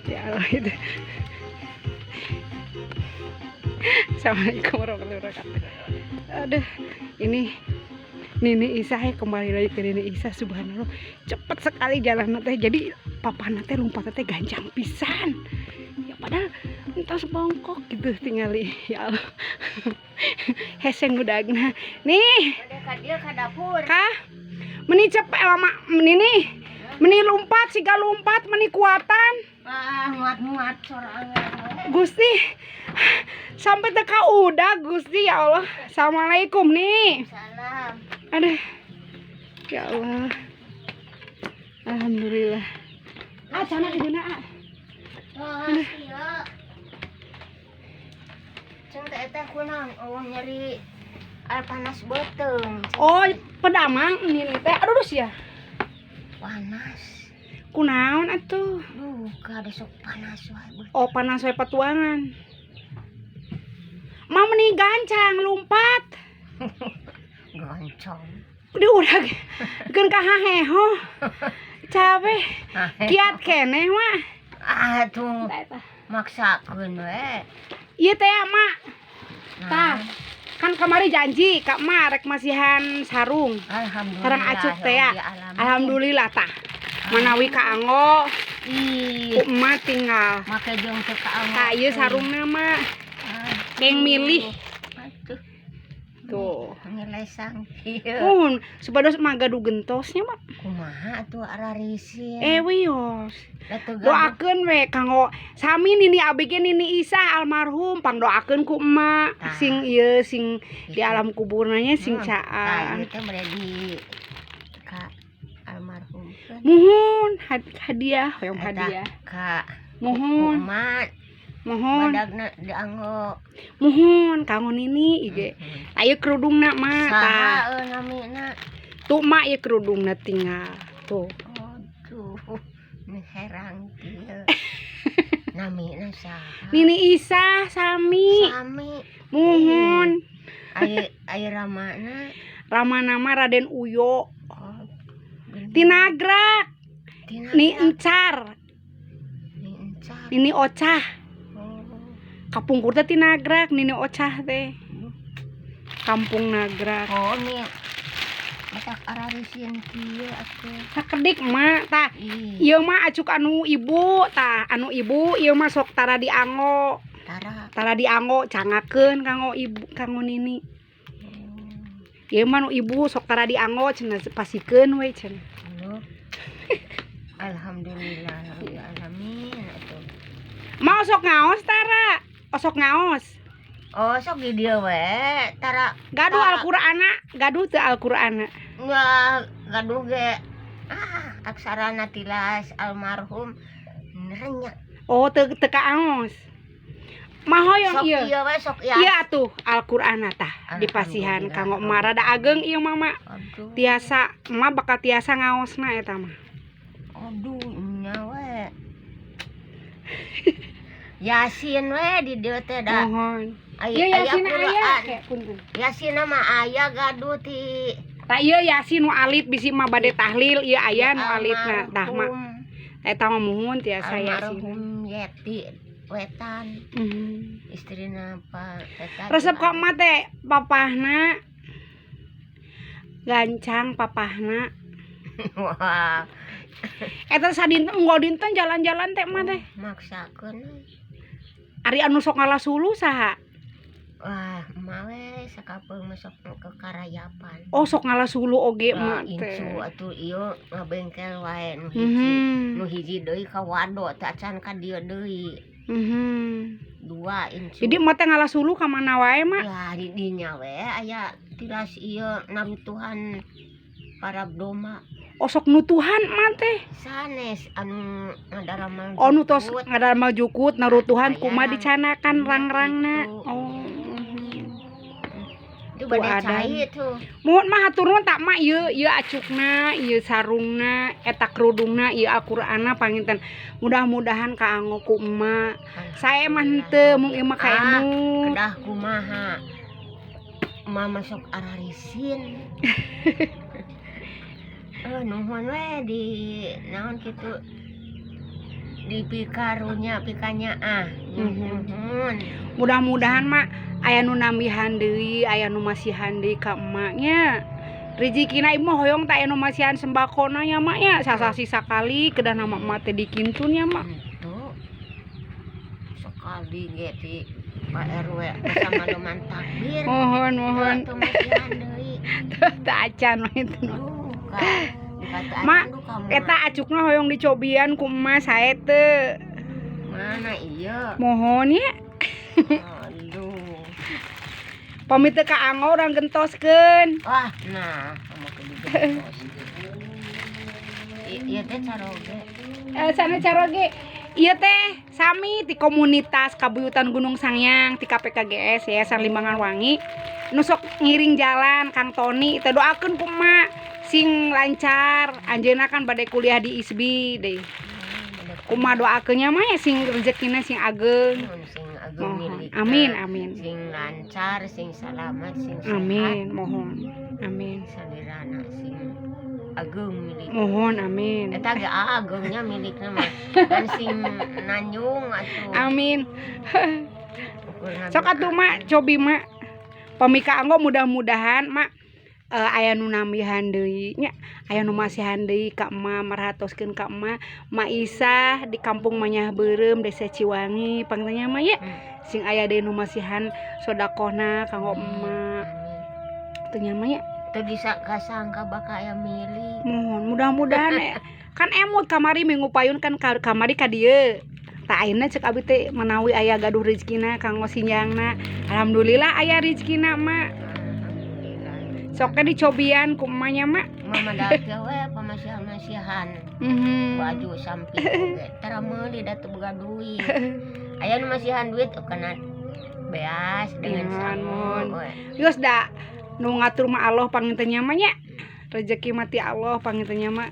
Ya Allah itu. Assalamualaikum warahmatullahi wabarakatuh. Aduh, ini Nini Isa ya, kembali lagi ke Nini Isa. Subhanallah, cepet sekali jalan teh. Jadi papa teh lompat teh gancang pisan. Ya, padahal entos bongkok gitu tingali. Ya Allah. Hese ngudagna. Nih, Udah ka dieu ka dapur. Kah? Meni cepet lama nini. Meni lompat siga lompat meni kuatan. Ah, muat-muat sorangan. Gusti, sampai teka udah, Gusti, ya Allah. Assalamualaikum nih. Salam. Aduh, ya Allah, alhamdulillah. Ah, sana di mana, ah? Oh, iya. Ceng teh teh kunaon? Oh, nyeri air panas beuteung. Oh, pedamang ini teh. Aduh, dus ya. Panas. Kunaon atuh? Duh, kada sok panas wae beuteung. Oh, panas wae patuangan. Mah meni gancang lompat. Goncong. Di udah keun ka haheho. Capek. Kiat keneh mah. Ah, tuh Tah, eta. Maksakeun we. Ieu teh, Mak. Nah, Tah, kan kamari janji ka Mak rek masihan sarung. Alhamdulillah. Sareng acuk teh ya. Rabbil alamin. Alhamdulillah tah. Manawi kaanggo Ih, ku emak tinggal. Make jeung teu kaanggo. Tah, ieu sarungna mah. Aduh. Geng milih. Aduh, Tuh. Ngelesang kieu. Mun supados mah gaduh gentosnya mah. Kumaha atuh ararisin? Eh, wios. Da teu gaduh. Doakeun we kanggo sami Nini abi ge, Nini Isah almarhum, pangdoakeun ku emak Tah. Sing ieu sing di alam kuburna nya sing Tah, caang. ieu teh bade di ka almarhum kan. Muhun hadiah, hoyong Eta hadiah. ka Muhun, umat muhun, badagna dianggo. Muhun kanggo Nini ige. Ayo kerudungna mah tah. Saha euy namina? Tuh, Mak, ieu kerudungna tinggal. Tuh. Aduh, nu herang kieu. Namina saha? Nini Isah sami. Sami. Muhun. Ai ai ramana? Rama nama Raden Uyo. Oh, bener. Ti Nagrak. Tina Ni Encar. Ni Encar. Nini Ocah. Oh. Kapungkur teh ti Nagrak Nini Ocah teh. Kampung Nagrak. Oh, ni matak ararisin kieu atuh. Sakedik, Mak, tah. Ih, Ieu mah acuk anu ibu tah, anu ibu ieu mah sok tara dianggo. Tara. Tara dianggo, cangakeun kanggo ibu, kanggo Nini. Ieu mah nu ibu sok tara dianggo cenah, pasikeun we cenah. Halo. Alhamdulillah rabbil alamin atuh. Mau sok ngaos tara? Osok ngaos. Oh, sok di dieu we, tara. Gaduh Tara. Al-Qur'ana, gaduh teu Al-Qur'ana? Nggak gaduh ge. Ah, aksarana tilas almarhum renyak. Oh, teu teu kaangos. Mah hoyong Sok ieu. ieu we sok ya. Ieu atuh Al-Qur'ana tah dipasihan kanggo emak, rada ageng ieu mah, Mak. Aduh. Tiasa emak bakal tiasa ngaosna eta mah. Aduh, nya we. Yasin we di dieu teh da. Mohon. Aya Ieu Yasin aya aya Quran. kayak punten. Yasin mah aya gaduh ti Tah, ieu Yasin nu alit, bisi mah bade tahlil, ieu aya nu alitna tah, Mak. Almarhum. Eta mah muhun tiasa Yasin. Almarhum Yeti Wetan. Istrina Pak eta. Resep kok emak teh papahna gancang papahna. Wah, Eta sadinten unggal dinten jalan-jalan teh emak teh. Maksakeun. Ari anu sok ngalah suluh saha? Wah, emak we sakapeung mah sok ke karayapan. Oh, sok ngalah suluh oge Lah, emak teh. incu atuh ieu ngabengkel wae nu hiji. Nu hiji deui ka wado teh acan ka dieu deui. Dua incu. Jadi emak teh ngalah suluh ka mana wae, Mak? Ya di dinya we aya tilas ieu narutuhan para domba. Oh, sok nutuhan emak teh. Sanes anu ngadaramel Oh, nu tos jukut. ngadaramel jukut narutuhan Aya. kumaha dicanakan Iya, rang-rangna. gitu. Oh. Itu bade Tuh, ada. cai tuh. Muhun mah hatur nuhun tak, Mak, ieu ieu acukna, ieu sarungna, eta kerudungna, ieu Al-Qur'anna panginten. Mudah-mudahan kaanggo ku emak. Sae mah henteu mung ieu mah Ah, kaemut. Kedah kumaha? Mama sok ararisin. Eh, nuhun we di naon kitu. Dipikarunya pikanyaah. Nuhun. Mudah-mudahan, Mak, aya nu nambihan deui, aya nu masihan deui ka emak nya. Rezekina ieu mah hoyong teh aya nu masihan sembakona nya, Mak, nya. Sasasi sakali kedah nama emak teh dikintun ya, Mak. Itu sekali ge ti Pak RW bersama doman takbir. Mohon, mohon. Teu masihan deui. Teu acan mah itu. Duka. Dikata Mak, acan duka mah. Eta acukna hoyong dicobian ku emak sae teu? Mana iya? Mohon ya. Aduh. Pamit teu kaanggo urang gentoskeun. Wah, nah, kamu ke digentos. Ieu teh caroge. Eh, sana caroge. Ieu teh sami ti komunitas Kabuyutan Gunung Sangyang ti KPKGS Yayasan Limbangan Wangi. Nu sok ngiring jalan Kang Toni teh, doakeun ku emak sing lancar. Anjeunna kan bade kuliah di ISBI deui. Kumaha doakeun nya, Mak, ya, sing rezekina sing ageng. Nuhun, sing ageng Mohon. milikna. Amin, amin. Sing lancar, sing salamat, sing sehat. Amin, mohon. Amin. Salirana sing ageng milik. Mohon, amin. Eta ge agengnya milikna mah. Kan sing nanyung atuh. Amin. Ukurna Sok atuh, Mak, cobi, Mak. Pami kaanggo mudah-mudahan, Mak, aya nu nambihan deui nya, aya nu masihan deui ka emak, merhatoskeun ka emak, Mak Isah di Kampung Manyah Beureum, Desa Ciwangi, pangtanya mah ya. Sing aya deui nu masihan sodakohna kanggo emak. Amin. Teu nya, Mak, ya. Teu disangka-sangka bakal aya milik. Mohon, mudah-mudahan kan emut kamari minggu payun kan kamari ka dieu. Tah, ayeuna cek abi teh manawi aya gaduh rezekina kanggo sinjangna. Alhamdulillah aya rezekina, Mak. Alhamdulillah. Sok ke dicobian ku emaknya, Mak. Mama dake we pamasihan-masihan. Baju samping oge tara meuli da teu boga duit. Aya nu masihan duit kana beas dengan Mohon, sangu mohon. we. Geus da nu ngatur mah Allah panginten nya, Mak, nya. Rezeki mah ti Allah panginten nya, Mak.